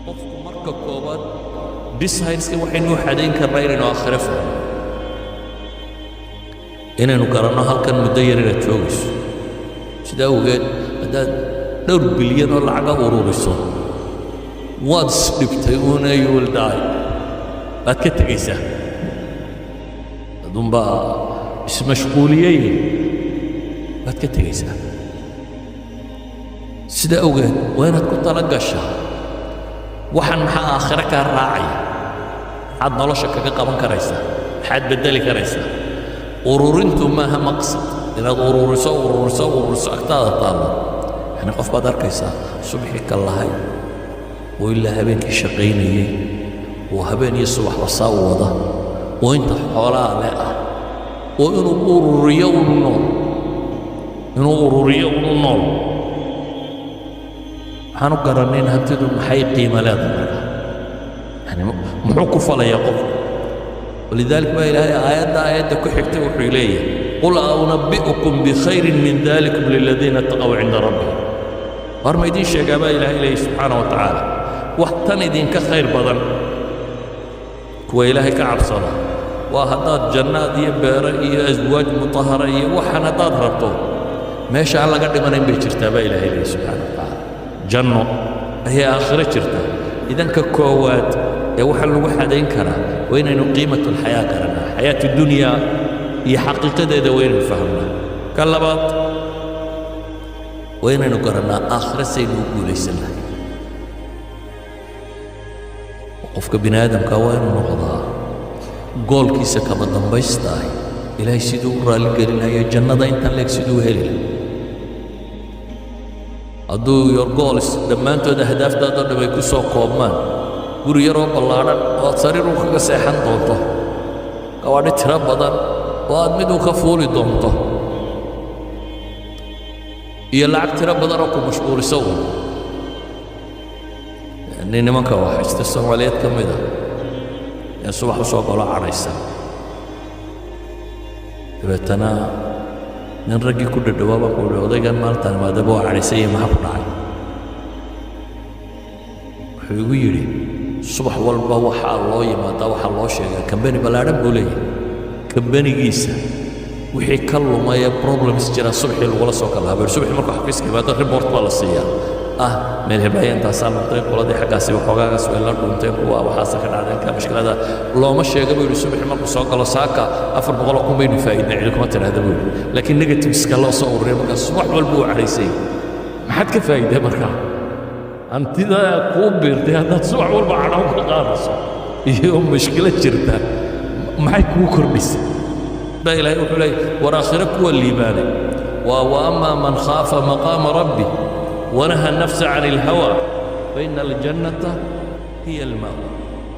Qofku marka koowaad desireska waxaynu u xadayn karnaa inaynu aakhiro fahno, inaynu garanno halkan muddo yar inaad joogayso. Sida awgeed, haddaad dhowr bilyan oo lacaga ururiso, waad isdhibtay uuna, you will die, waad ka tegaysaa, adunbaa ismashquuliyey, waad ka tegaysaa. Sida awgeed waa inaad ku tala gashaa waxaan maxaa aakhiro kaa raacaya, maxaad nolosha kaga qaban karaysaa, maxaad beddeli karaysaa. Ururintu maaha maqsad, inaad ururiso, ururiso, ururiso, agtaada taallo. Yani qof baad arkaysaa subxii ka lahay oo ilaa habeenkii shaqaynayey oo habeen iyo subaxba saa u wada oo inta xoolaa le ah oo inuu ururiyo unu nool, inuu ururiyo unu nool. Waxaan u garanayn hantidu maxay qiimo leedahay marka, yani muxuu ku falayaa qofku? ولذلك baa Ilaahay aayadda ku xigtay wuxuu leeyahay: قل أأنبئكم بخير من ذلكم للذين اتقوا عند ربهم. War ma idiin sheegaa, baa Ilaahay leeyahy subxaana wa tacaala, wax tan idinka khayr badan kuwa Ilaahay ka cabsada? Waa haddaad jannaad iyo beero iyo aswaaj mutahara iyo waxaan haddaad rabto, meesha aan laga dhimanayn bay jirtaa, baa Ilaahay leeyahy subxaana wa tacaala. Janno ayaa aakhiro jirta. Idanka koowaad ee waxaa lagu xadayn karaa waa inaynu قيمة الحياة garannaa, حياة الدنيا iyo xaqiiqadeeda waa inaynu fahamnaa. Ka labaad, waa inaynu garannaa aakhiro saynu u guulaysan lahay. Qofka bini aadamka waa inuu noqdaa goalkiisa kama dambaysta ahi Ilaahay siduu u raalligelinayo, jannada intan leeg siduu u heli lahay. Hadduu your goals dhammaantood, ahdaaftaadoo dham ay ku soo koobmaan guri yaroo ballaadhan oo aad sariir u kaga seexan doonto, gawaadhi tiro badan oo aad mid u ka fuuli doonto, iyo lacag tiro badan oo ku mashquuliso uun. Nin nimanka waxaysta Soomaaliyeed ka mid ah ee subax u soo galo cadhaysan, dabeetana nin raggii ku dhadhowaa baan ku uhi: "Odaygan maalintan maadaba waa cadhaysan yahay, maxaa ku dhacay?" Wuxuu igu yidhi: "Subax walba waxaa loo yimaadaa, waxaa loo sheegaa kambani ballaadhan buu leeyahay, kambanigiisa wixii ka lumaya, problems jira, subaxii lagula soo kala habeer. Subaxii markuu xafiiska yimaado report baa la siiyaa ah meel heblaaya intaasaa noqday, qoladii xaggaasi waxoogaagaas way la dhunteen, kuwa waxaasa ka dhacdeen, ka mushkilada looma sheega," buu yidhi. "Subaxii markuu soo galo, saaka 400,000 baynu faa'iidnay cidi kuma tidhaahda," buu yidhi, "laakiin negativeska loo soo ururiya. Markaa subax walba uu cadhaysay. Maxaad ka faa'iiday markaa hantida kuu biirtay haddaad subax walba cadhow ka qaadayso iyo mushkilad jirta? Maxay kuu kordhisay?" Baa Ilaahay wuxuu leeyahy: war aakhiro kuwa liibaanay waa وأما من خاف مقام ربه ونهى النفس عن الهوى فإن الجنة هي المأوى.